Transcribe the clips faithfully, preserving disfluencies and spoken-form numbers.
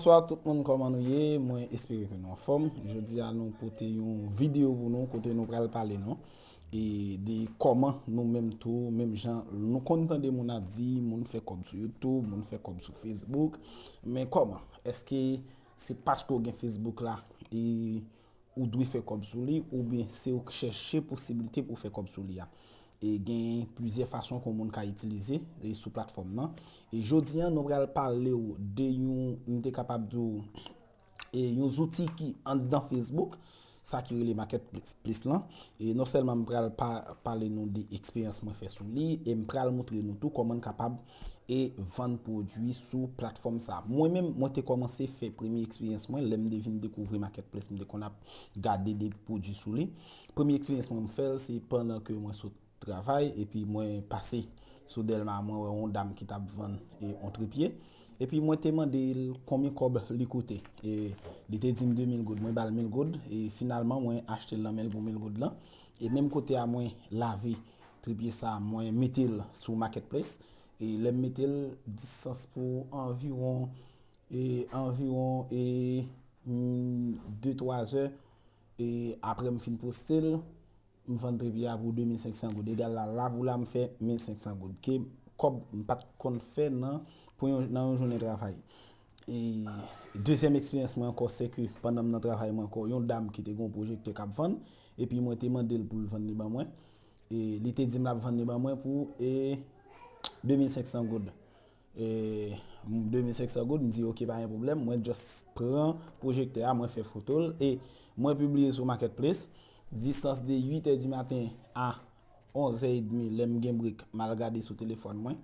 Bonswa tout moun, kòman nou ye? Mwen espere ke nou anfòm. Jodi a nou pote yon videyo pou nou kote nou pral pale nou e de kòman nou menm tou, menm jan nou konn tande moun ap di, moun fè kòb sou YouTube, moun fè kòb sou Facebook. Men kòman? Èske se paske w gen Facebook la e ou dwe fè kòb sou li, oubyen se ou k chèche posiblite pou w fè kòb sou li a? E gen plizyè fason ke yon moun ka itilize e sou platfòm nan. E jodi a, nou pral pale w de yon, m te kapab di w, e yon zouti ki anndan Facebook, sa ki rele Marketplace lan. E non sèlman m pral pa, pale nou de eksperyans mwen fè sou li, e m pral montre nou tou kòman n kapab e vann pwodui sou platfòm sa. Mwen menm, mwen te kòmanse fè premye eksperyans mwen, lè m te vin dekouvri Marketplace, m te konn ap gade de pwodui sou li. Premye eksperyans mwen m fè l, se pandan ke mwen sot travay, epi mwen pase sou Dèlma, mwen wè yon dam ki t ap vann e, yon tripye. Epi mwen te mande l konbyen kòb li koute. E li te di m de mil goud, mwen ba l mil goud, e finalman mwen achte l nan men l pou mil goud lan. E menm kote a mwen lave tripye sa, mwen mete l sou Marketplace. E lè m mete l, distans pou anviwon, e anviwon, e, mm, de twa zè. E apre m fin poste l, m vann tripye a pou de mil senk san goud. Egal la, la pou la, m fè mil senk san goud. Ke kòb m pa t konn fè nan, pou yon, nan yon jounen travay. E dezyèm eksperyans mwen ankò, se ke pandan m nan travay mwen ankò, yon dam ki te gen yon pwojektè k ap vann, epi mwen te mande l pou l vann li ban mwen. E li te di m l ap vann li ban mwen pou, e, de mil senk san goud. E, de mil senk san goud, m di, "Ok, pa gen pwoblèm." Mwen just pran pwojektè a, mwen fè foto l, e mwen pibliye sou Marketplace. Distans de uit è di maten a onz è edmi, lè m gen break, m al gade sou telefòn mwen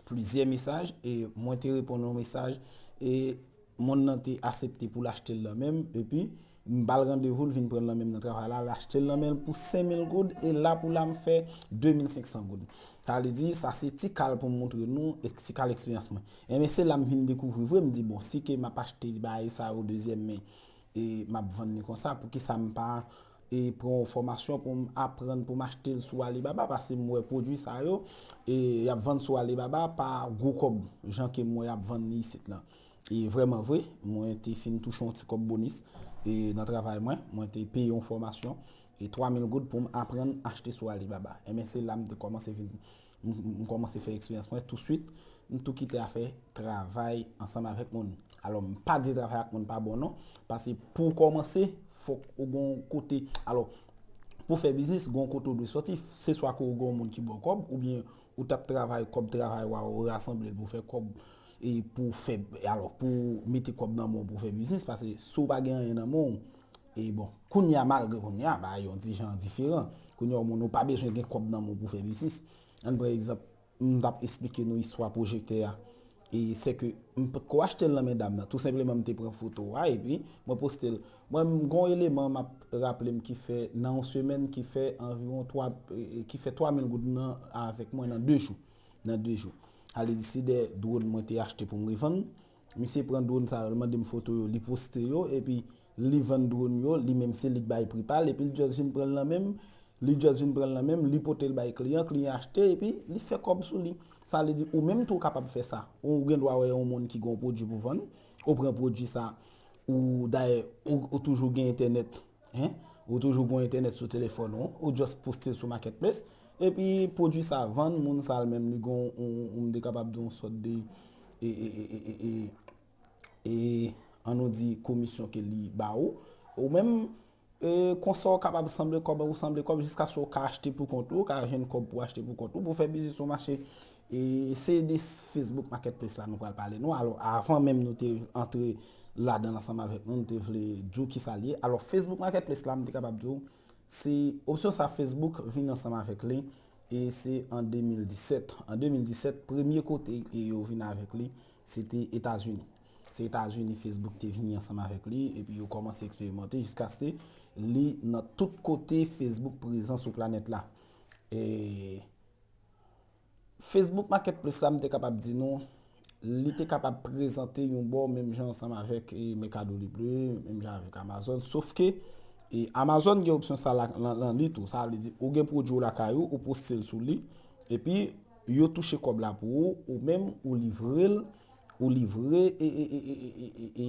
plizyè mesaj, e mwen te reponn yon mesaj, e moun nan te aksepte pou l achte l nan men m, epi m ba l randevou, l vin pran l nan men m nan travay la, l achte l nan men l pou senk mil goud, e la pou la m fè de mil senk san goud. Sa vle di, sa se ti kal pou m montre nou, e ti kal eksperyans mwen. Enben, se la m vin dekouvri vre, m di, "Bon, si ke m ap achte bagay sa yo dezyèm men, e m ap vann li konsa, poukisa m pa, e pran yon fòmasyon pou m aprann pou m achte l sou Alibaba?" Paske m wè pwodui sa yo, e y ap vann sou Alibaba pa gwo kòb, jan ke m wè y ap vann li isit lan. E vrèman vre, mwen te fin touche yon ti kòb bonis, e nan travay mwen, mwen te peye yon fòmasyon, e twa mil goud pou m aprann achte sou Alibaba. Enben, se la m te kòmanse vin, m, m kòmanse fè eksperyans mwen touswit, m tou kite afè travay ansanm avèk moun. Alò, m pa di travay ak moun pa bon non, paske pou w kòmanse, fòk ou gon kote. Alò, pou fè biznis, gon kote ou dwe sòti. Se swa ke ou gon moun ki ba w kòb, oubyen ou t ap travay, kòb travay w a, ou rasanble l pou fè kòb, e pou fè, alò, pou mete kòb nan men w pou fè biznis, paske si w pa gen anyen nan men w, e bon, kounye a, malgre kounye a, bagay yo yon ti jan diferan. Kounye a, yon moun ou pa bezwen gen kòb nan men w pou fè biznis. Ann pran egzanp, m t ap esplike nou istwa pwojektè a. E se ke m potko achte l nan men dam nan. Tou senpleman, m te pran foto a, epi mwen poste l. Mwen, m gon eleman, m ap raple m, ki fè, nan yon semèn, ki fè anviwon twa, e, e, ki fè twa mil goud nan, avèk mwen nan de jou. Nan de jou. Sa vle di, se de dwòn mwen te achte pou m revann. Misye pran dwòn sa yo, l mande m foto yo, li poste yo, epi li vann dwòn yo, li menm se li k bay pri pa l, epi l just vin pran l nan men m, li just vin pran l nan men m, li pote l bay kliyan, kliyan achte, epi li fè kòb sou li. Sa vle di, ou menm tou ou kapab fè sa. Ou gen dwa wè yon moun ki gen yon pwodui pou vann, ou pran pwodui sa, ou dayè, ou, ou toujou gen entènèt, en? Ou toujou gen entènèt sou telefòn ou, ou just poste l sou Marketplace, epi pwodui sa vann, moun sa l menm li gen yon, yon, m te kapab di yon sòt de, e, e, e, e, e, e, e, ann nou di komisyon ke li ba ou. Ou menm, e, konsa w kapab sanble kòb, ou sanble kòb jiskaske w ka achte pou kont ou, w ka jwenn kòb pou achte pou kont ou, pou fè biznis sou mache. E se de Facebook Marketplace la nou pral pale nou. Alò, avan menm nou te antre ladan l ansanm avèk nou, nou te vle di w kisa l ye. Alò, Facebook Marketplace la, m te kapab di w, se opsyon sa Facebook vin ansanm avèk li, e se an de mil disèt. An de mil disèt, premye kote ke yo vin avèk li, se te Etazini. Se Etazini Facebook te vini ansanm avèk li, epi yo kòmanse eksperimante jiskaske li nan tout kote Facebook prezan sou planèt la. E Facebook Marketplace la, m te kapab di nou, li te kapab prezante yon bò menm jan ansanm avèk, e, Mercado Libre, menm jan avèk Amazon, sof ke, e, Amazon gen opsyon sa la, lan, lan li tou. Sa vle di, ou gen pwodui w lakay ou, ou poste l sou li, epi yo touche kòb la pou ou, ou menm, ou livre l, ou livre e, e, e, e, e, e, e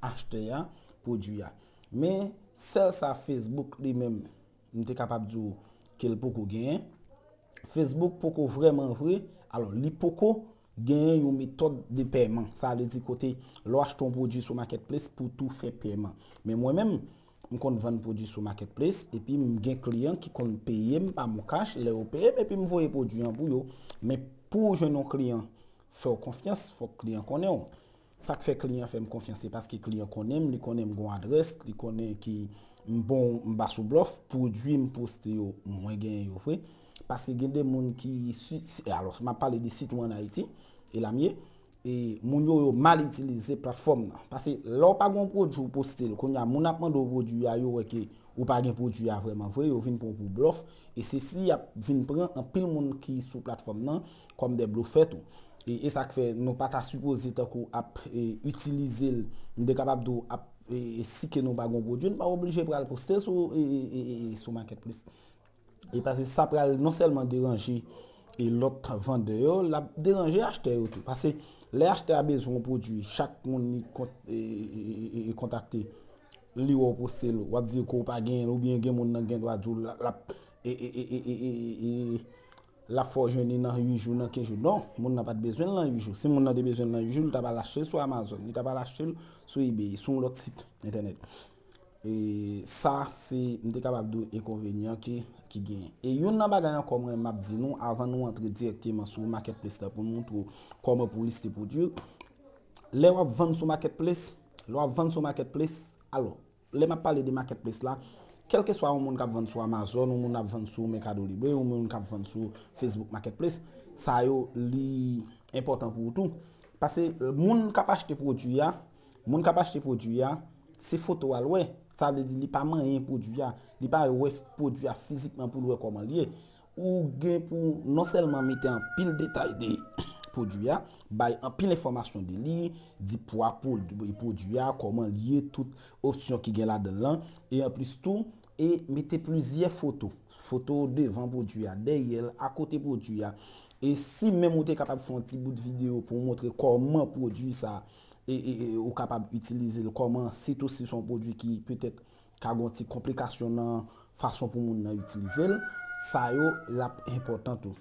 achtè a pwodui a. Men sèl sa Facebook li menm, m te kapab di w ke l poko genyen. Facebook poko vrèman vre, alò li poko genyen yon metòd de pèman. Sa vle di kote lè w achte yon pwodui sou Marketplace pou tou fè pèman. Men mwen menm, m konn vann pwodui sou Marketplace, epi m gen kliyan ki konn peye m pa MonCash, lè yo peye m, epi m voye pwodui an pou yo. Men pou w jwenn yon kliyan fè w konfyans, fòk kliyan konnen w. Sa k fè kliyan fè m konfyans, se paske kliyan konnen m, li konnen m gon adrès, li konnen ki m bon, m pa sou blòf, pwodui m poste yo, mwen genyen yo vre. Paske gen de moun ki, si, si, alò, m ap pale de sitou ann Ayiti, e la m ye, e moun yo, yo mal itilize platfòm nan. Paske lè w pa gon pwodui w poste l, kounye a moun ap mande w pwodui a, yo wè ke ou pa gen pwodui a vrèman vre, yo vin pran w pou blòf, e se si y ap vin pran anpil moun ki sou platfòm nan kòm de blofè tou. E, e sa k fè nou pa ta sipoze tankou ap e, itilize l, m te kapab di w ap e, si ke nou pa gon pwodui, nou pa oblije pral poste l sou, e, e, e, e, sou Marketplace. E paske sa pral non sèlman deranje e lòt vandè yo, l ap deranje achtè yo tou. Paske lè achtè a bezwen yon pwodui, chak moun li kont, e, e, e, e, e, kontakte, li wè w poste l, w ap di ke w pa genyen l, oubyen gen moun nan gen dwa di w l ap e, e, e, e, e, e, e, l ap fè w jwenn li nan uit jou, nan kenz jou. Non, moun nan pa t bezwen l nan uit jou. Si moun nan te bezwen l nan uit jou, li t ap al achte l sou Amazon, li t ap al achte l sou eBay, sou yon lòt sit entènèt. E sa, se, m te kapab di w enkonvenyan ki, ki genyen. E youn nan bagay ankò mwen, m ap di nou, avan nou antre dirèkteman sou Marketplace la pou m montre w kòman pou w liste pwodui w, lè w ap vann sou Marketplace, lè w ap vann sou Marketplace, alò, lè m ap pale de Marketplace la, kèlkeswa yon moun k ap vann sou Amazon, yon moun ap vann sou Mercado Libre, yon moun k ap vann sou Facebook Marketplace, sa yo, li enpòtan pou ou tou. Paske moun k ap achte pwodui a, moun k ap achte pwodui a, se foto a l wè. Sa vle di li pa manyen pwodui a, li pa wè pwodui a fizikman pou l wè kòman l ye. Ou gen pou non sèlman mete anpil detay de pwodui a, bay anpil enfòmasyon de li, di pwa pwodui a, kòman l ye, tout opsyon ki gen ladan l lan, e anplis tou, e mete plizyè foto. Foto devan pwodui a, dèyè l, akote pwodui a. E si menm ou te kapab fè yon ti bout videyo pou w montre kòman pwodui sa, e, e, e ou kapab itilize l, kòman, sitou si se yon pwodui ki petèt ka gen yon ti konplikasyon nan fason pou moun nan itilize l, sa yo, l ap enpòtan tou.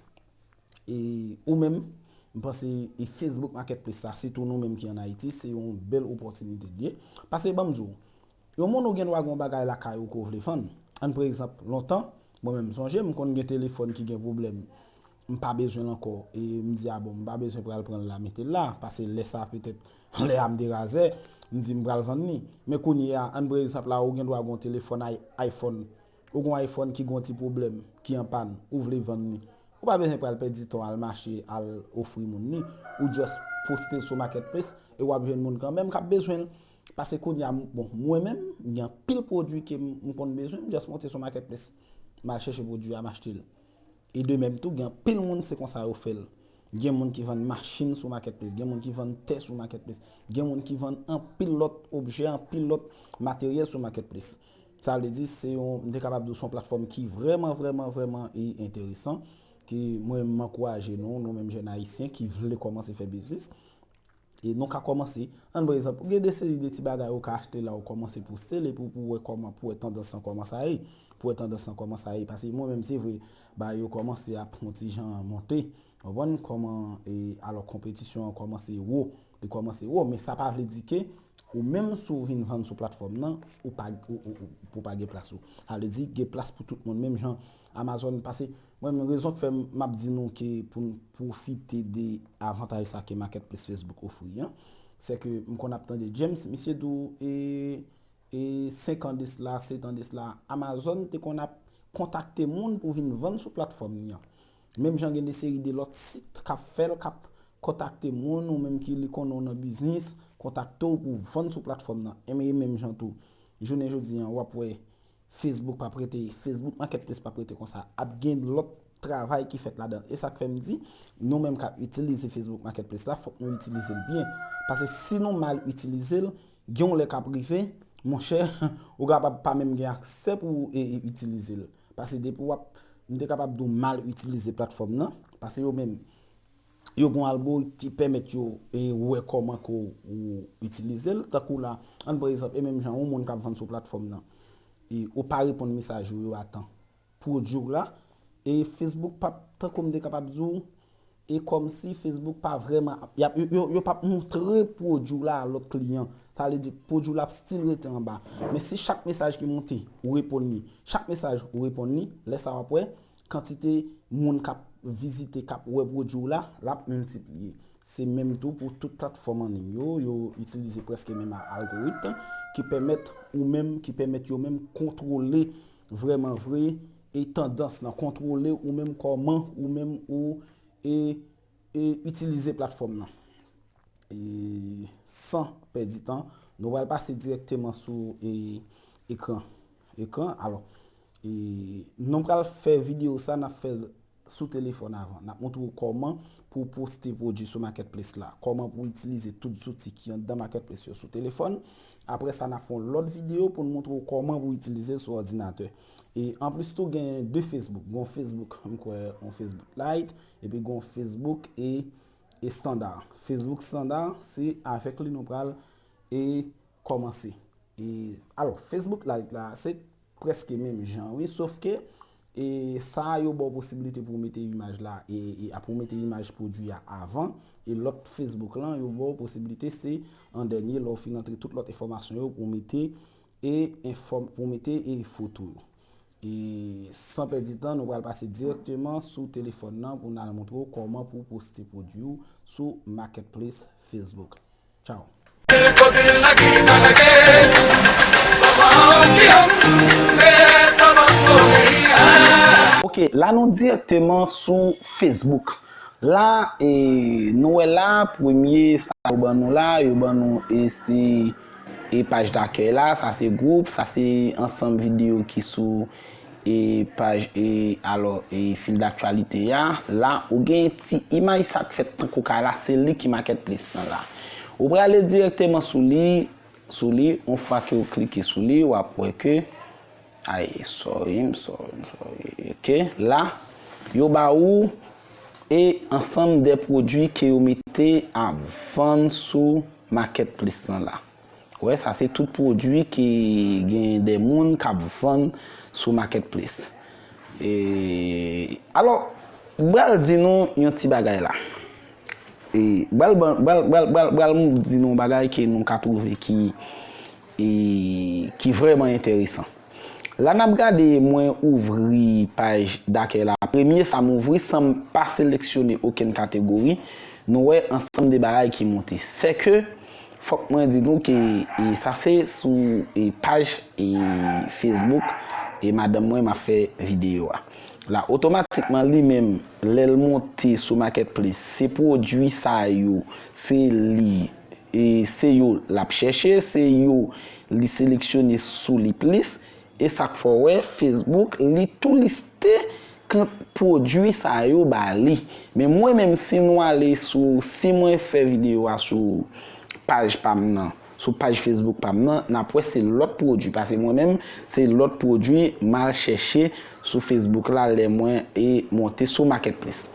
E ou menm, m panse e Facebook Marketplace la, sitou nou menm ki ann Ayiti, se yon bèl opòtinite l ye. Paske ban m di w, yon moun ou gen dwa gen yon bagay lakay ou ke w vle vann. Ann pran egzanp, lontan, mwen menm m sonje, m konn gen telefòn ki gen pwoblèm. M pa bezwen l ankò. E m di, a bon, m pa bezwen pral pran l la, mete l la. Paske lè sa, petèt, lè a m te razè, m di m pral vann li. Men kounye a, ann pran egzanp la, ou gen dwa gen yon telefòn i-, iPhone. Ou gen yon iPhone ki gen yon ti pwoblèm, ki an pàn, ou vle vann li. Ou pa bezwen pral pèdi tan w al mache, al ofri moun li. Ou just poste l sou Marketplace, e w ap jwenn moun kanmenm k ap bezwen l. Paske kounye a, bon, mwen menm, gen anpil pwodui ke m, m konn bezwen, m just monte sou Marketplace. M al chèche pwodui a, m achte l. E de menm tou, gen anpil moun se konsa yo fè l. Gen moun ki vann machin sou Marketplace, gen moun ki vann tè sou Marketplace, gen moun ki vann anpil lòt objè, anpil lòt materyèl sou Marketplace. Sa vle di, se yon, m te kapab di w, se yon platfòm ki vrèman, vrèman, vrèman e enteresan, ke mwen, m ankouraje nou, nou menm jèn ayisyen ki vle kòmanse fè biznis. E nou ka kòmanse. Ann pran egzanp, gen de seri de ti bagay ou ka achte la, ou kòmanse poste l, epi w pou wè kòman, pou wè tandans lan kòman sa ye. Pou wè tandans lan kòman sa ye. Paske mwen menm, se vre, bagay yo kòmanse ap yon ti jan monte. Ou konprann kòman, e, alò, konpetisyon an kòmanse wo. Li kòmanse wo, men sa pa vle di ke ou menm si w vin vann sou platfòm nan, ou pa, ou, ou, ou, ou pa gen plas ou. Sa vle di, gen plas pou tout moun, menm jan Amazon pase. Mwen menm, rezon k fè m, m ap di nou ke pou n pwofite de avantaj sa ke Marketplace Facebook ofri an, se ke m konn ap tande James, misye di w, e, e senk an de sila, sèt an de sila, Amazon te konn ap kontakte moun pou vin vann sou platfòm li an. Menm jan gen de seri de lòt sit k ap fè l, k ap kontakte moun, ou menm ki li konnen w nan biznis, kontakte w pou vann sou platfòm nan. E men, menm jan tou, jounen jodi an, w ap wè Facebook p ap rete, Facebook Marketplace p ap rete konsa. Ap gen lòt travay ki fèt ladan l. E sa k fè m di, nou menm k ap itilize Facebook Marketplace la, fòk nou itilize l byen. Paske si nou mal itilize l, gen yon lè k ap rive, monchè, ou kapab pa menm gen aksè pou w, e, e, itilize l. Paske depi w ap, m te kapab di w mal itilize platfòm nan, paske yo menm, Yo gen yon algoritm ki pèmèt yo e, wè kòman ke w, ou itilize l. Tankou la, ann pran egzanp, e menm jan yon moun k ap vann sou platfòm nan, e ou pa reponn mesaj ou yo a tan, pwodui w la, e Facebook p ap, tankou m te kapab di w, e kòmsi Facebook pa vrèman ap, y ap, yo, yo, yo p ap montre pwodui w la a lòt kliyan. Sa vle di pwodui w la ap still rete anba. Men si chak mesaj ki monte, ou reponn li, chak mesaj ou reponn li, lè sa w ap wè, kantite moun k ap vizite, k ap wè pwodui w la, l ap miltipliye. Se menm tou pou tout platfòm an liy yo, yo itilize prèske menm algoritm ki pèmèt ou menm, ki pèmèt yo menm kontwole vrèman vre e tandans lan, kontwole ou menm kòman ou menm ou e, e itilize platfòm nan. E san pèdi tan, nou pral pase dirèkteman sou e, ekran. Ekran, alò, e nou pral fè videyo sa, n ap fè l sou telefòn avan. N ap montre w kòman pou w poste pwodui sou Marketplace la, kòman pou w itilize tout zouti ki anndan Marketplace yo sou telefòn. Apre sa, n ap fè yon lòt videyo pou n montre w kòman pou w itilize l sou òdinatè. E anplis tou, gen de Facebook. Gen yon Facebook, m kwè, yon Facebook Lite, epi gen yon Facebook e, e standard. Facebook standard, se avèk li nou pral e kòmanse. E, alò, Facebook Lite la, se prèske menm jan, wi, sof ke e sa yo ba w posibilite pou w mete imaj la, e, e pou w mete imaj pwodui a avan, e lòt Facebook lan, yo ba w posibilite, se an dènye, lè w fin antre tout lòt enfòmasyon yo, pou w mete e enfòm-, pou w mete e foto yo. E san pèdi tan, nou pral pase dirèkteman sou telefòn nan pou n al montre w kòman pou w poste pwodui w sou Marketplace Facebook. Tchaw. Ok, la nou dirèkteman sou Facebook. La, e, nou wè la, premye sa yo ban nou la, yo ban nou, e, se, e, paj dakèy la, sa se gwoup, sa se ansanm videyo ki sou e paj, e alò, e fil daktyalite a, la ou gen ti imaj sa k fèt tankou kay la, se li ki Marketplace lan la. Ou prale dirèkteman sou li, sou li, yon fwa ke w klike sou li, w ap wè ke, ay, sorry, m sorry, m sorry. Ok, la, yo ba ou e ansanm de pwodui ke yo mete ap vann sou Marketplace lan la. Wè, sa se tout pwodui ki gen de moun k ap vann sou Marketplace. E, alò, m pral di nou yon ti bagay la. E, m pral ban-, m pral, m pral, m pral, m pral di nou yon bagay ke nou ka twouve ki, e, ki vrèman enteresan. La n ap gade, mwen ouvri paj dakèy la. Premye sa m ouvri san m pa seleksyone okenn kategori, nou wè ansanm de bagay ki monte. Sèke, fòk mwen di nou ke, e, sa se sou, e, paj, e, Facebook, e, madanm mwen m ap fè videyo a. La, otomatikman, li menm, lè l monte sou Marketplace, se pwodui sa yo, se li, e, se yo l ap chèche, se yo li seleksyone sou li plis. E sa k fè w wè Facebook, li tou liste kan pwodui sa yo ba li. Men mwen menm, si nou ale sou, si mwen fè videyo a sou paj pa m nan, sou paj Facebook pa m nan, n ap wè se lòt pwodui. Paske mwen menm, se lòt pwodui m al chèche sou Facebook la lè mwen e monte sou Marketplace.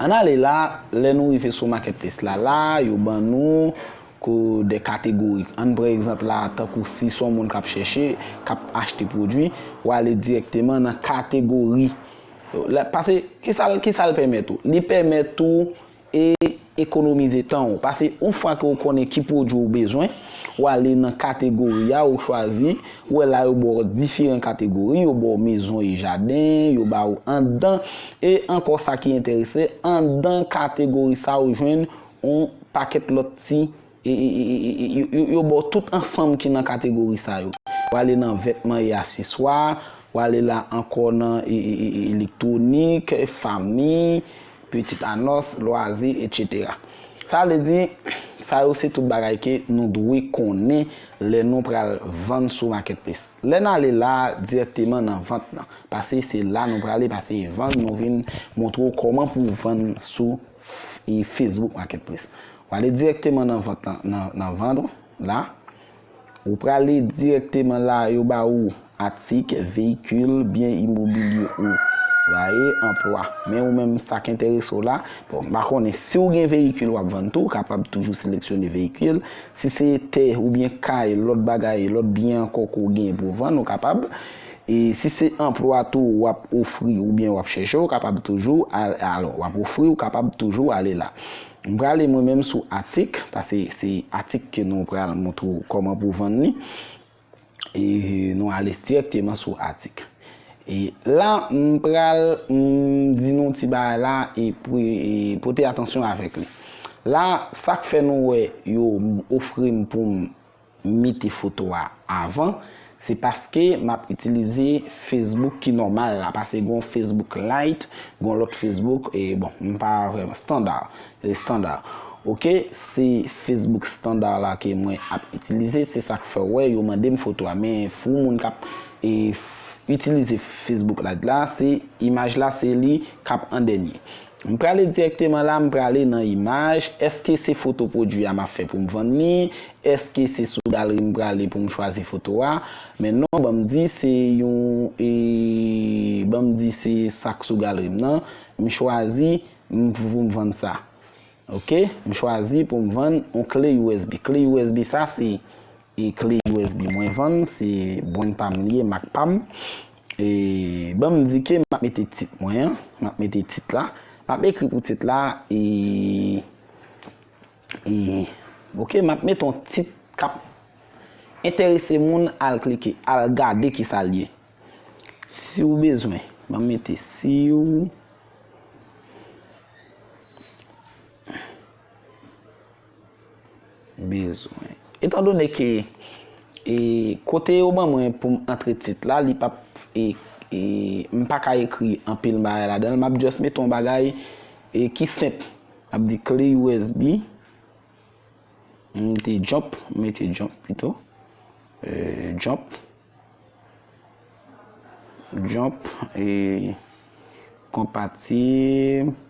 Ann ale la, lè nou rive sou Marketplace la, la, yo ban nou ko de kategori. Ann pran egzanp la, tankou si se yon moun k ap chèche, k ap achte pwodui, w ale dirèkteman nan kategori. La, paske, kisa l, kisa l pèmèt ou? Li pèmèt ou e ekonomize tan ou. Paske, yon fwa ke w konnen ki pwodui w bezwen, w ale nan kategori a, ou chwazi, ou wè la yo ba w diferan kategori, yo ba w mezon e jaden, yo ba w anndan, e ankò sa ki enterese, anndan kategori sa ou jwenn yon pakèt lòt ti e, e, e, e, e, yo, yo, yo ba w tout ansanm ki nan kategori sa yo. W ale nan vètman e aseswa, w ale la ankò nan e, e, e, e, elektwonik, fanmi, pitit anons, lwazi, etsetera. Sa vle di, sa yo se tout bagay ke nou dwe konnen lè nou pral vann sou Marketplace. Lè n ale la dirèkteman nan vant lan, paske se la nou prale, paske e vann, nou vin montre w kòman pou w vann sou e Facebook Marketplace. W ale dirèkteman nan vant lan, nan, nan vant la. Ou prale dirèkteman la, yo ba ou atik, veyikil, byen imobilye ou Travay, anplwa. Men ou menm, sa k enterese w la, bon, m pa konnen si w gen veyikil w ap vann tou, ou kapab toujou seleksyone veyikil. Si se tè oubyen kay, lòt bagay, lòt byen ankò ke w gen pou w vann, ou kapab. E si se anplwa tou w ap ofri oubyen w ap chèche, ou kapab toujou al-, alò, w ap ofri, ou kapab toujou ale la. M prale mwen menm sou atik, paske se atik ke nou pral montre w kòman pou w vann li. E nou ale dirèkteman sou atik. E la, m pral, m, di nou ti bagay la, e pou, e pote atansyon avèk li. La, sa k fè nou wè yo ofri m pou m mete foto a avan, se paske m ap itilize Facebook ki nòmal la, paske gon Facebook Lite, gon lòt Facebook, e bon, m pa vrèman estanda, estanda. Oke, se Facebook estanda la ke mwen ap itilize, se sa k fè w wè yo mande m foto a. Men pou moun k ap, e, f-, itilize Facebook Lite la, se imaj la, se li k ap an dènye. M prale dirèkteman la, m prale nan imaj. Èske se foto pwodui a m ap fè pou m vann li? Èske se sou galeri m prale pou m chwazi foto a? Men non, ban m di se yon, e, ban m di se sa k sou galeri m nan. M chwazi m, pou m vann sa. Oke, m chwazi pou m vann yon kle U S B. Kle U S B sa se, e, kle U S B mwen vann, se brand pa m li ye, mak pa m. E ban m di ke m ap mete tit mwen an, m ap mete tit la, m ap ekri pou tit la, e, e, oke, m ap mete yon tit k ap enterese moun al klike, al gade kisa l ye. Si w bezwen, ban m mete si w bezwen. Etandone ke, e, kote yo ban mwen pou m antre tit la, li p ap, e, e, m pa ka ekri anpil bagay ladan l, m ap just mete yon bagay, e, ki senp. M ap di kle U S B, m mete jump, m mete jump pito. E, jump. Jump, e, konpatib, konpatib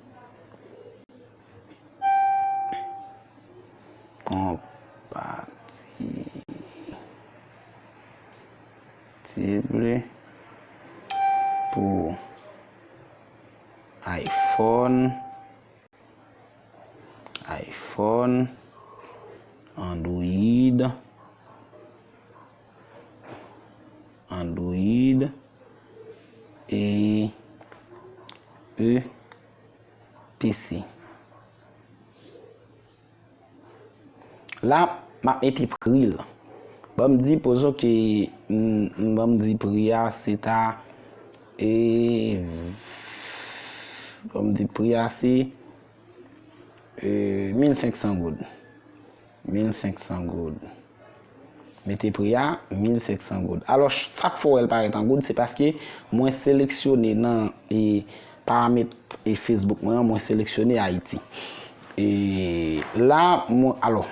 pou iPhone, iPhone, Android, Android, e, e, P C. La, m ap mete pri l. Ban m di, pozo ke, m, m, ban m di pri a, se ta, e, ban m di pri a, se, e, mil senk san goud. Mil senk san goud. Mete pri a, mil senk san goud. Alò, sa k fè w wè l parèt an goud, se paske mwen seleksyone nan, e, paramèt, e, Facebook mwen an, mwen seleksyone Ayiti. E la, mwen, alò,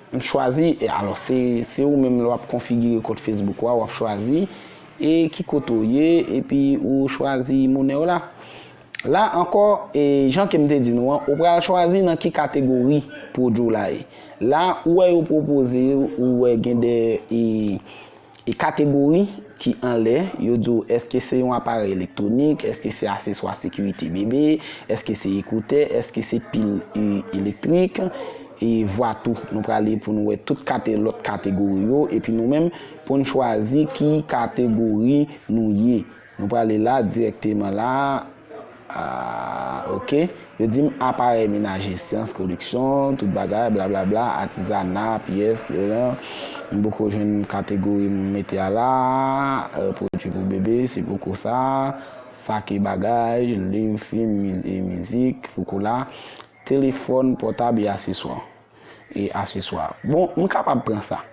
m chwazi, e, alò, se, se ou menm lè w ap konfigire kont Facebook ou a, w ap chwazi, e ki kote w ye, epi ou chwazi monè w la. La ankò, e, jan ke m te di nou an, ou pral chwazi nan ki kategori pwodui w la ye. La, ou wè yo pwopoze, ou wè gen de, e, e kategori ki anlè, yo di w èske se yon aparèy elektwonik, èske se aseswa sekirite bebe, èske se ekoutè, èske se pil, e, elektrik, e vwa tou. Nou prale pou nou wè tout kate-, lòt kategori yo, epi nou menm pou n chwazi ki kategori nou ye. Nou prale la dirèkteman la. Ah, oke. Yo di m aparèy menaje, syans, koleksyon, tout bagay, blablabla, atizana, pyès, m poko jwenn kategori m mete a la, euh, pwodui pou bebe, se poko sa, sa ki bagay, liv, fim, mi-, e mizik, poko la, telefòn pòtab e aseswa. E aseswa. Bon, m kapab pran sa.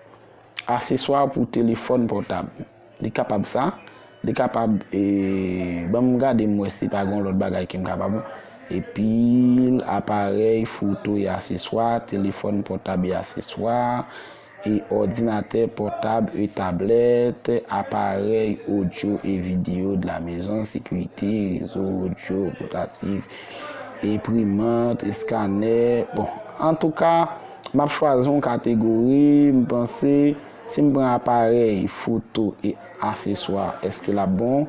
Aseswa pou telefòn pòtab. Li kapab sa. Li kapab, e, ban m gade m wè si pa gen lòt bagay ke m kapab. Epi, aparèy foto e aseswa, telefòn pòtab e aseswa, e òdinatè pòtab e tablèt, aparèy odyo e videyo de la maison, sekirite, rezo odyo pòtatif, enprimant, eskanè. Bon, antouka, m ap chwazi yon kategori, m panse, si m pran aparèy foto e aseswa, èske l ap bon?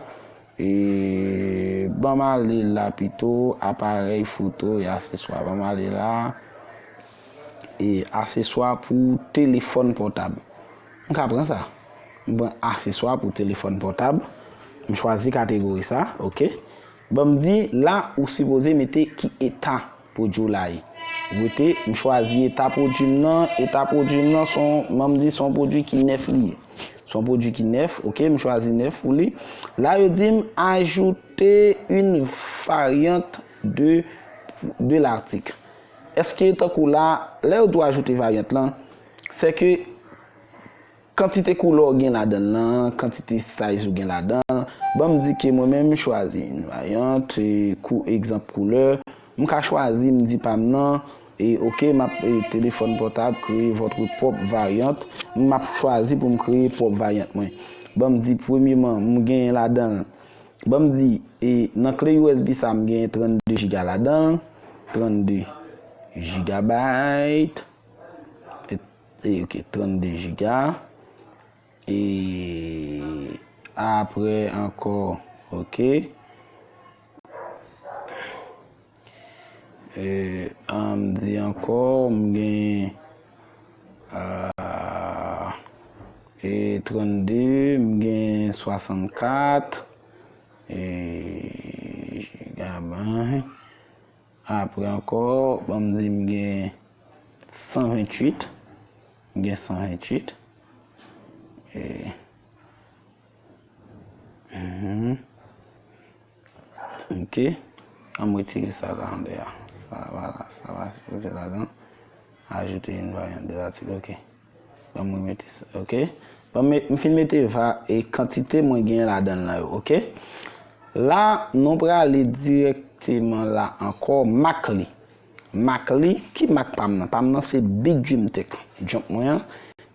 E, ban m ale la pito, aparèy foto e aseswa. Ban m ale la. E, aseswa pou telefòn pòtab. M ka pran sa. M pran aseswa pou telefòn pòtab. M chwazi kategori sa, oke. Ban m di, la, ou sipoze mete ki eta pwodui w la ye. Ou mete, m chwazi eta pwodui m nan. Eta pwodui m nan, se yon, ban m di, se yon pwodui ki nèf li ye. Se yon pwodui ki nèf, oke, m chwazi nèf pou li. La, yo di m, ajouter une variante de, de l'article. Èske tankou la, lè yo di w ajoute varyant lan, se ke kantite koulè w gen ladan l lan, kantite size ou gen ladan l. Ban m di ke mwen menm, m chwazi yon varyant, e, kou, egzanp koulè. M ka chwazi, m di pa m nan, e, oke, m ap, e, telefòn pòtab, créer votre propre variante. M ap chwazi pou m kreye pwòp varyant mwen. Ban m di, premyeman, m genyen ladan l. Ban m di, e, nan kle U S B sa, m genyen trannde jiga ladan l. Trannde jigabayt. E, e, oke, trannde jiga. E apre ankò, oke. E, an, m di ankò, m gen, ah, e trannde, m gen swasannkat, e, jigabayt. Apre ankò, ban m di m gen san venntuit. M gen san venntuit. E, mhm. Ok. An m retire sa la anndan a. Sa va la. Sa va sipoze ladan. Ajouter une variante de l'article. Ok. Ban m remete sa, ok? Ban m met, m fin mete va, e kantite mwen genyen ladan l lan yo, ok? La, nou prale dirèkteman la ankò, mak li. Mak li, ki mak pa m nan? Pa m nan se Big Dream Tech. Jump mwen an,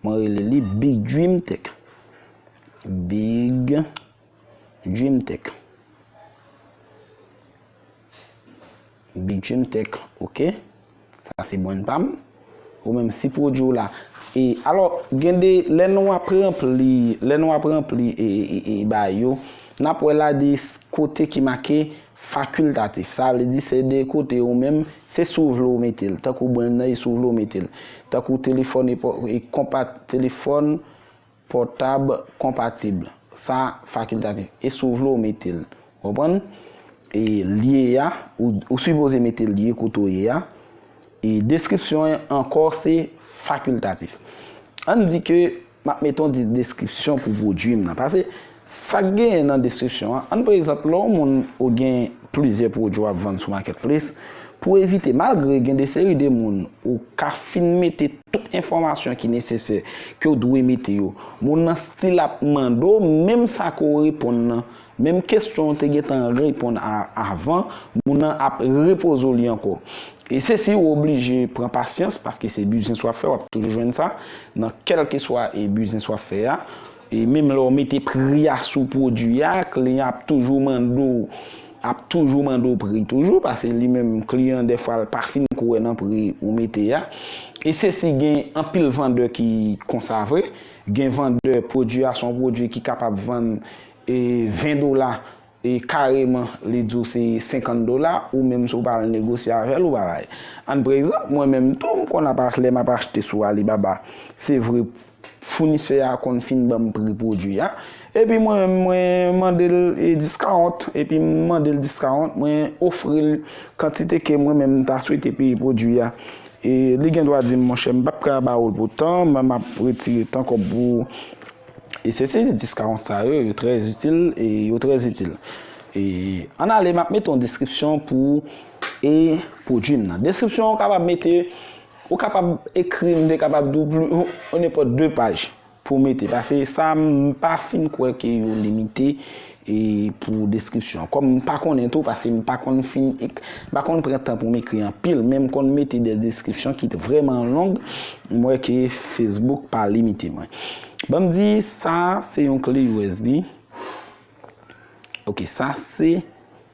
mwen rele li Big Dream Tech. Big Dream Tech. Big Dream Tech, ok? Sa se brand pa m. Ou menm si pwodui w la. E, alò, gen de, lè nou ap ranpli, lè nou ap ranpli, e, e, e, e, bagay yo, n ap wè la de s-, kote ki make fakiltatif. Sa vle di se de kote ou menm, se si w vle w mete l. Tankou brand nan, e si w vle w mete l. Tankou telefòn e pò-, e konpa-, telefòn pòtab konpatib. Sa fakiltatif. E si w vle w mete l. Konprann? E li ye a, ou, ou sipoze mete l li ye kote w ye a. E deskripsyon an ankò se fakiltatif. Ann di ke m ap mete yon ti deskripsyon pou pwodui m nan. Paske sa k genyen nan deskripsyon an, ann pa egzanp, lè yon moun ou gen plizyè pwodui w ap vann sou marketplace, pou evite, malgre gen de seri de moun ou ka fin mete tout enfòmasyon ki nesesè, ke w dwe mete yo, moun nan still ap mande w menm sa ke w reponn nan, menm kesyon w te gentan reponn a, avan, moun nan ap repoze w li ankò. E se si w oblije pran pasyans, paske se biznis w ap fè, w ap toujou jwenn sa, nan kèlkeswa e biznis w ap fè a. E menm lè w mete pri a sou pwodui a, kliyan ap toujou mande w, ap toujou mande w pri toujou, paske li menm kliyan dèfwa l pa fin kwè nan pri ou mete a. E se si gen anpil vandè ki konsa vre, gen vandè pwodui a se yon pwodui ki kapab vann, e, ven dola, e kareman li di w se senkant dola, ou menm si w pa al negosye avè l, ou pa bay. Ann pran egzanp, mwen menm tou, m konn ap ach-, lè m ap achte sou Alibaba, se vre, founisè a konn fin ban m pri pwodui a, epi mwen menm, mwen mande l, e, discount, epi m mande l discount, mwen ofri l kantite ke mwen menm m ta swete peye pwodui a. E li gen dwa di m, monchè, m p ap ka ba w l pou tan, men m ap retire tan kòb pou ou. E se, se discount sa yo, yo trè itil, e yo trè itil. E ann ale, m ap mete yon deskripsyon pou, e, pwodui m nan. Deskripsyon an, ou kapab mete, ou kapab ekri, m te kapab di w pli, on nenpòt de paj pou mete. Paske sa, m pa fin kwè ke yo limite, e, pou deskripsyon. Kòm m pa konnen tou, paske m pa konn fin ek-, m pa konn pran tan pou m ekri anpil, men m konn mete de deskripsyon ki vrèman long, m wè ke Facebook pa limite mwen. Ban m di, sa se yon kle U S B. Ok, sa se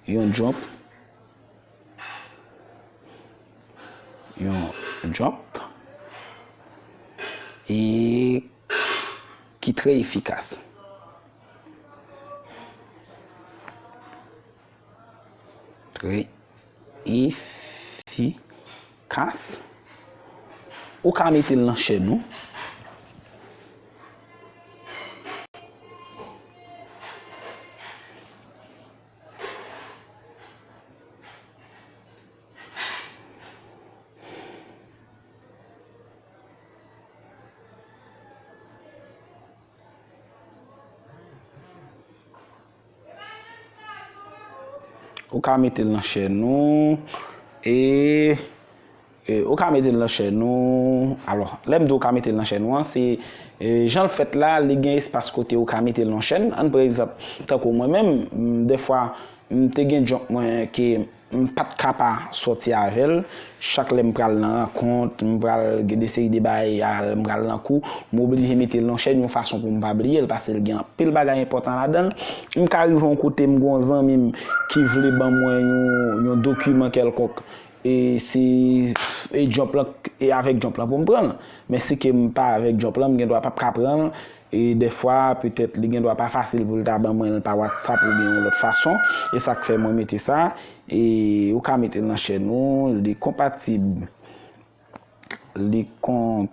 yon jump. Yon jump. E ki trè efikas. Efikas. Ou ka mete l nan chèn ou. Ou ka mete l nan chèn ou. E, e, ou ka mete l nan chèn ou. Alò, lè m di ou ka mete l nan chèn ou an, se, e, jan l fèt la, li gen espas kote ou ka mete l nan chèn. Ann pran egzanp, tankou mwen menm, m, dèfwa, m te gen jump mwen ke m pa t ka pa sòti avè l. Chak lè m pral nan rankont, m pral gen de seri de bagay, al, m pral nan kou, m oblije mete l nan chèn yon fason pou m pa bliye l, paske l gen anpil bagay enpòtan ladan l. M ka rive yon kote, m gen yon zanmi m ki vle ban mwen yon, yon dokiman kèlkonk, e se, e jump lan, e avèk jump lan pou m pran l. Men si ke m pa avèk jump lan, m gen dwa p ap ka pran l. E dèfwa, petèt, li gen dwa pa fasil pou l ta ban mwen l pa WhatsApp oubyen yon lòt fason. E sa k fè mwen mete sa. E ou ka mete l nan chèn ou, li konpatib. Li konpatib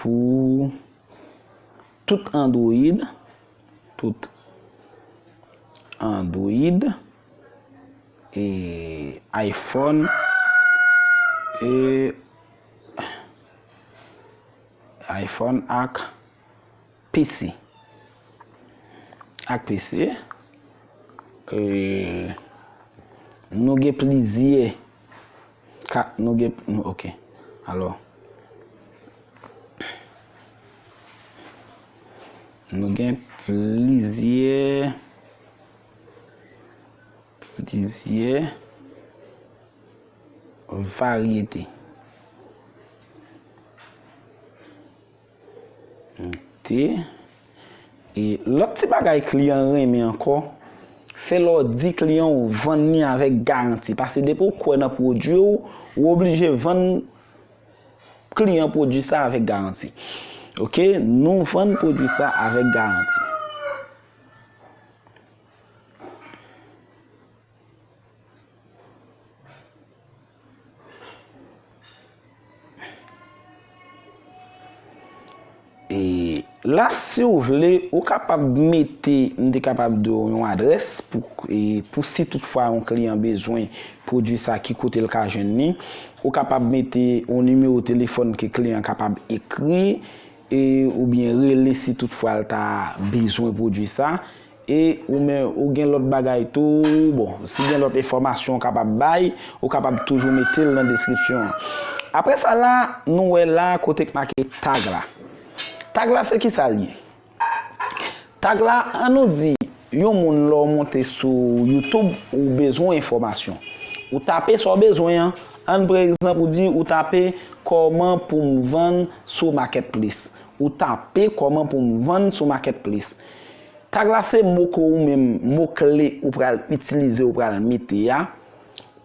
pou tout Android, tout Android, e iPhone, e iPhone ak P C. Ak P C, e, nou gen plizyè ka, nou gen, nou, ok. Alò, nou gen plizyè, plizyè varyete. Te. E lòt ti bagay kliyan renmen ankò, se lè w di kliyan w vann li avèk garanti. Paske depi w kwè nan pwodui w, ou oblije vann kliyan pwodui sa avèk garanti. Ok, nou vann pwodui sa avèk garanti. E la, si w vle, ou kapab mete, m te kapab di w yon adrès pou, e pou si toutfwa yon kliyan bezwen pwodui sa, ki kote l ka jwenn li. Ou kapab mete yon nimewo telefòn ke kliyan kapab ekri, e, oubyen rele si toutfwa l ta bezwen pwodui sa. E ou menm, ou gen lòt bagay tou. Bon, si gen lòt enfòmasyon ou kapab bay, ou kapab toujou mete l nan deskripsyon an. Apre sa la, nou wè la kote k make tag la. Tag la se ki sa l ye? Tag la, an nou di, yon moun lè w monte sou YouTube, ou bezwen enfòmasyon. Ou tape sa w bezwen an. Ann pran egzanp, ou di, ou tape kòman pou m vann sou Marketplace. Ou tape kòman pou m vann sou Marketplace. Tag la se mo ke ou menm, mo kle ou pral itilize, ou pral mete a,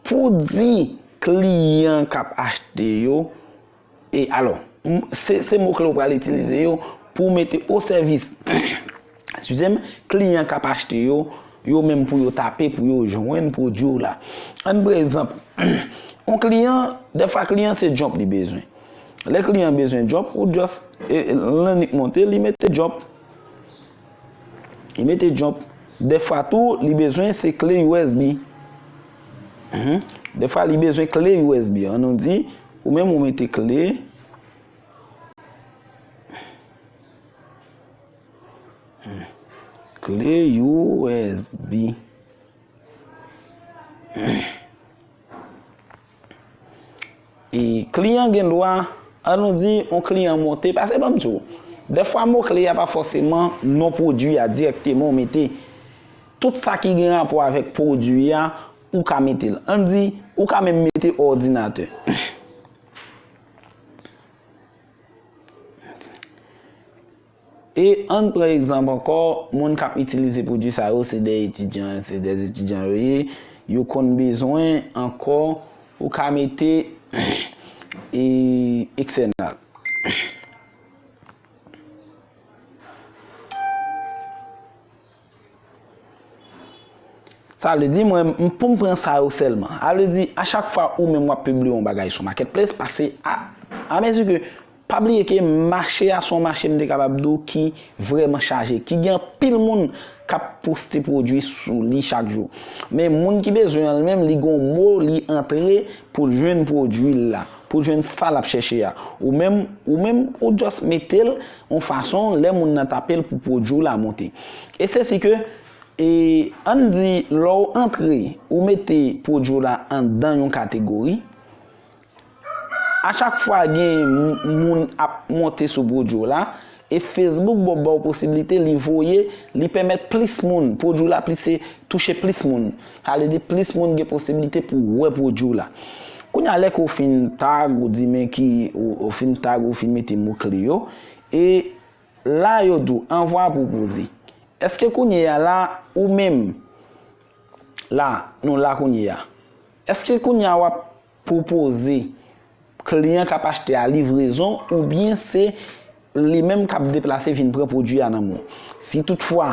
pou di kliyan k ap achte yo, e alò, m- se, se mo kle ou pral itilize yo pou mete o sèvis, eskize m, kliyan k ap achte yo, yo menm pou yo tape, pou yo jwenn pwodui w la. Ann pran egzanp, yon kliyan, dèfwa kliyan se jump li bezwen. Lè kliyan bezwen jump, ou just, e, e, l annik monte, li mete jump. Li mete jump. Dèfwa tou, li bezwen se kle U S B. Mhm. Dèfwa, li bezwen kle U S B. An nou di, ou menm ou mete kle. Kle U S B. E kliyan gen dwa, an nou di, yon kliyan monte, paske ban m di w, dèfwa mo kle a pa fòseman non pwodui a dirèkteman ou mete. Tout sa ki gen rapò avèk pwodui a, ou ka mete l. Ann di, ou ka menm mete òdinatè. E ann pran egzanp ankò, moun k ap itilize pwodui sa yo, se de etidyan, se de etidyan yo ye, yo konn bezwen ankò, ou ka mete, e, ekstènal. Sa vle di, mwen, m, pou m pran sa yo sèlman. Sa vle di, a chak fwa ou menm w ap pibliye yon bagay sou Marketplace, pase a, a mezi ke, pa bliye ke mache a se yon mache, m te kapab di w, ki vrèman chaje, ki gen anpil moun k ap poste pwodui sou li chak jou. Men moun ki bezwen an li menm, li gen yon mo, li antre pou l jwenn pwodui l la, pou l jwenn sa l ap chèche a. Ou menm, ou menm, ou just mete l yon fason, lè moun nan tape l pou pwodui w la monte. E se si ke, e, ann di, lè w antre, ou mete pwodui w la anndan yon kategori, a chak fwa gen m-, moun ap monte sou pwodui w la, e Facebook ba w posiblite li voye, li pèmèt plis moun, pwodui w la plis, touche plis moun. Sa vle di plis moun gen posiblite pou wè pwodui w la. Kounye a, lè ke w fin tag, ou di men ki, ou, ou fin tag, ou fin mete mo kle yo, e la yo di w, anvwa pwopoze. Èske kounye a la, ou menm, la, nou la kounye a, èske kounye a w ap pwopoze kliyan k ap achte a livrezon, oubyen se li menm k ap deplase vin pran pwodui a nan men w? Si toutfwa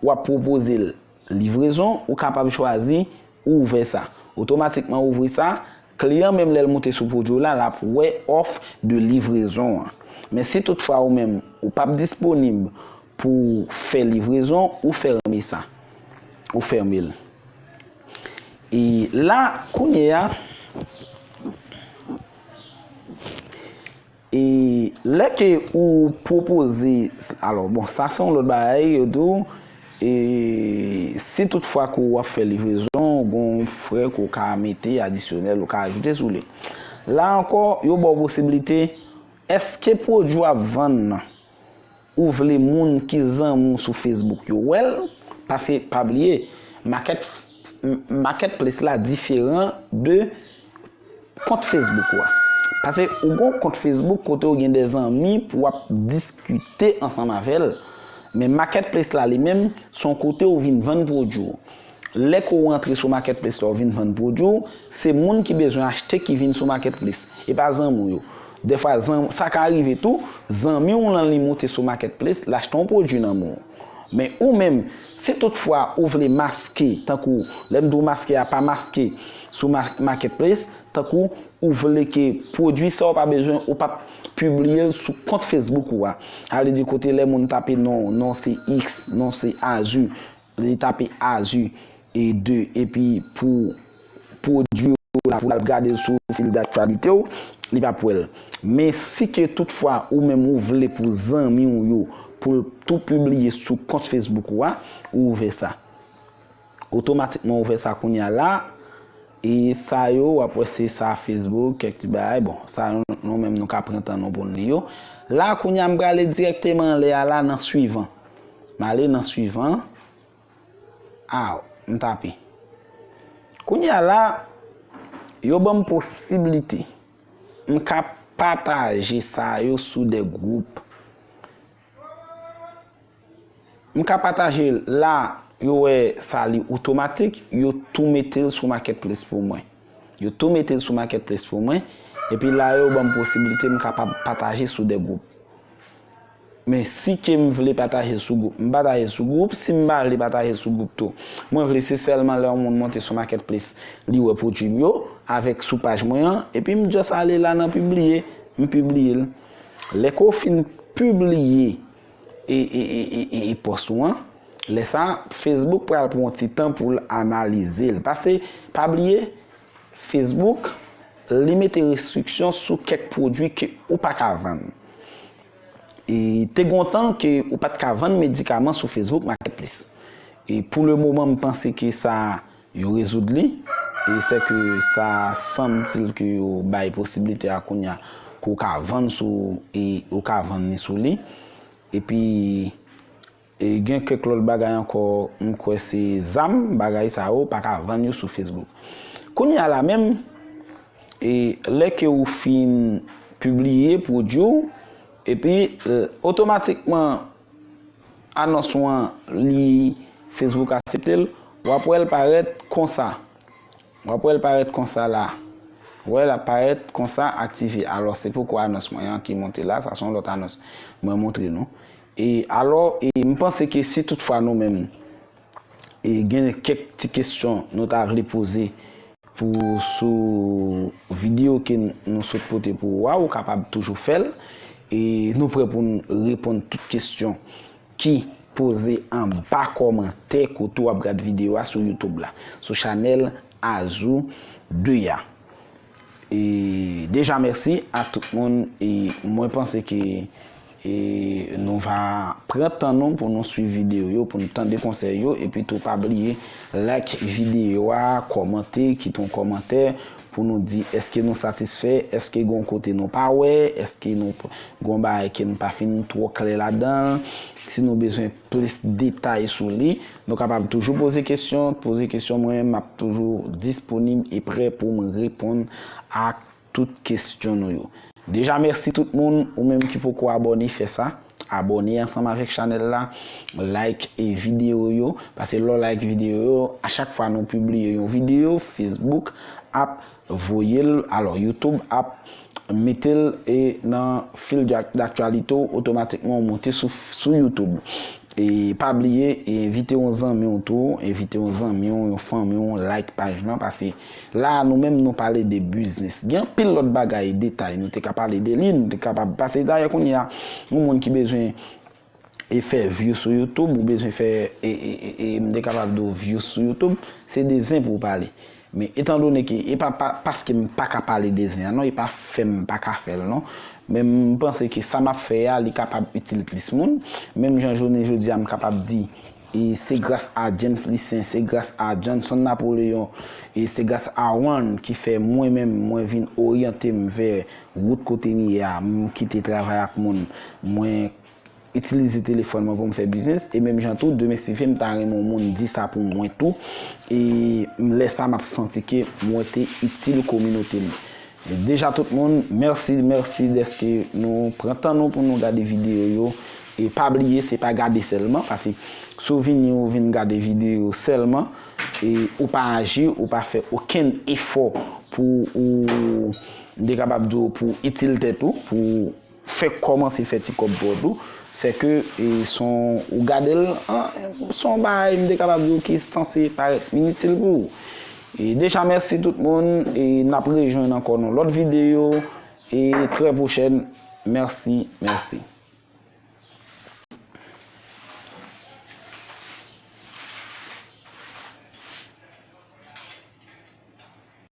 w ap pwopoze l livrezon, ou kapab chwazi ouvè sa. Otomatikman ouvri sa, kliyan menm lè l moute sou pwodui w la, l ap wè òf de livrezon an. Men si toutfwa ou menm, ou p ap disponib pou fè livrezon, ou fèmen sa. Ou fèmen l. E la, kounye a, e lè ke ou pwopoze, alò, bon, sa se yon lòt bagay, yo di w, e si toutfwa ke w ap fè livrezon, ou gen yon frè ke w ka mete adisyonèl, ou ka ajoute sou li. La ankò, yo ba w posiblite, èske pwodui w ap vann nan, ou vle moun ki zanmi w sou Facebook yo wè l? Paske, pa bliye, market, m-, marketplace la diferan de kont Facebook ou a. Paske ou gen yon kont Facebook kote ou gen de zanmi pou w ap diskite ansanm avè l. Men marketplace la li menm, se yon kote ou vin vann pwodui w. Lè ke w rantre sou marketplace la, ou vin vann pwodui w, se moun ki bezwen achte ki vin sou marketplace, e pa zanmi w yo. Dèfwa, zan-, sa ka rive tou, zanmi w lan li moute sou marketplace, l achte yon pwodui nan men w. Men ou menm, si toutfwa ou vle maske, tankou, lè m di w maske a, pa maske sou ma-, marketplace, tankou ou vle ke pwodui sa w pa bezwen, ou p ap pibliye l sou kont Facebook ou a. Sa vle di kote lè moun tape non, non se X, non se Azu, li tape Azu e de, epi pou pwodui w la, pou l al gade l sou fil daktyalite w, li p ap wè l. Men si ke toutfwa ou menm ou vle pou zanmi w yo, pou l tou pibliye sou kont Facebook ou a, ou ouvè sa. Otomatikman ouvè sa kounye a la, e sa yo, w ap wè se sa Facebook, kèk ti bagay. Bon, sa nou, nou menm nou ka pran tan nou pou n li yo. La, kounye a, m prale dirèkteman anlè a la nan swivan. M ale nan swivan. Aw, m tape. Kounye a la, yo ban m posiblite. M ka pataje sa yo sou de gwoup. M ka pataje la, yo wè sa li otomatik, yo tou mete l sou marketplace pou mwen. Yo tou mete l sou marketplace pou mwen, epi la yo ban m posiblite m kapab pataje sou de gwoup. Men si ke m vle pataje sou gwoup, m pataje sou gwoup, si m pa vle pataje sou gwoup tou. Mwen vle se sèlman lè yon moun monte sou marketplace, li wè pwodui m yo, avèk sou paj mwen an, epi m just ale la nan pibliye, m pibliye l. Lè ke w fin pibliye e, e, e, e, e, e pòs ou an, lè sa, Facebook pral pran yon ti tan pou l analize l. Paske, pa bliye, Facebook, li mete restriksyon sou kèk pwodui ke ou pa ka vann. E te gen yon tan ke ou pa t ka vann medikaman sou Facebook Marketplace. E pou le moman, m panse ke sa, yo rezoud li. E sè ke sa sanm til ke yo bay posiblite a kounye a, ke ou ka vann sou, e ou ka vann li sou li. Epi, e gen kèk lòt bagay ankò, m kwè se zam, bagay sa yo, pa ka vann yo sou Facebook. Kounye a la menm, e lè ke ou fin pibliye pwodui w, epi, e, otomatikman, anons ou an, li, Facebook aksepte l, w ap wè l parèt konsa. W ap wè l parèt konsa la. W ap wè l ap parèt konsa, aktive. Alò, se poko anons mwen an ki monte la, sa se yon lòt anons mwen montre nou. E alò, e m panse ke si toutfwa nou menm, e gen kèk ti kesyon nou ta vle poze pou sou videyo ke nou sot pote pou ou a, ou kapab toujou fè l. E nou prè pou n reponn tout kesyon ki poze anba kòmantè kote w ap gad videyo a sou YouTube la, sou chanèl Azou de a. E deja mèsi a tout moun, e mwen panse ke e nou va pran tan nou pou nou swiv videyo yo, pou nou tande konsèy yo, epi tou pa bliye like videyo a, kòmante, kite yon kòmantè pou nou di èske nou satisfè, èske gon kote nou pa wè, èske nou gon bagay ke nou pa fin twò klè ladan, si nou bezwen plis detay sou li, nou kapab toujou poze kesyon, poze kesyon mwen menm m ap toujou disponib e prè pou m reponn ak tout kesyon nou yo. Deja mèsi tout moun, ou menm ki poko abòne fè sa, abòne ansanm avèk chanèl la, like e videyo yo, paske lè w like videyo yo, a chak fwa nou pibliye yon videyo, Facebook ap voye l, alò YouTube ap mete l e nan fil daktyalite w, otomatikman w monte sou, sou YouTube. E pa bliye, e envite yon zanmi w tou, envite yon zanmi w, yon fanmi w, like paj lan, paske la a nou menm nou pale de biznis. Gen anpil lòt bagay, detay, nou te ka pale de li, nou te kapab pase dayè kounye a, yon moun ki bezwen e fè view sou YouTube, ou bezwen fè, e, e, e, e, m te kapab di w view sou YouTube, se de zen pou w pale. Men etan done ke e pa, pa paske m pa ka pale de zen an non, e pa fè m pa ka fè l non. Men m panse ke sa m ap fè a, li kapab itil plis moun. Menm jan jounen jodi a, m kapab di, e se gras a James Lissaint, se gras a Johnson Napoleon, e se gras a Juan ki fè mwen menm, mwen vin oryante m vè wout kote m ye a, m kite travay ak moun, mwen itilize telefòn mwen pou m fè biznis, e menm jan tou, demen si Dye vle, m ta renmen yon moun di sa pou mwen tou, e lè sa m ap santi ke mwen te itil kominote m. Deja tout moun, mèsi, mèsi dèske nou pran tan nou pou nou gade videyo yo, e pa bliye, se pa gade sèlman, paske si w vini, ou vin gade videyo sèlman, e ou pa aji, ou pa fè okenn efò pou ou, m te kapab di w, pou itil tèt ou, pou fè kòmanse fè ti kòb pou w tou, se ke, e, se yon, ou gade l, an, se yon bagay m te kapab di w ki sanse parèt itil pou ou. E deja mèsi tout moun, e n ap rejwenn ankò nan lòt videyo, e trè pwochèn. Mèsi, mèsi.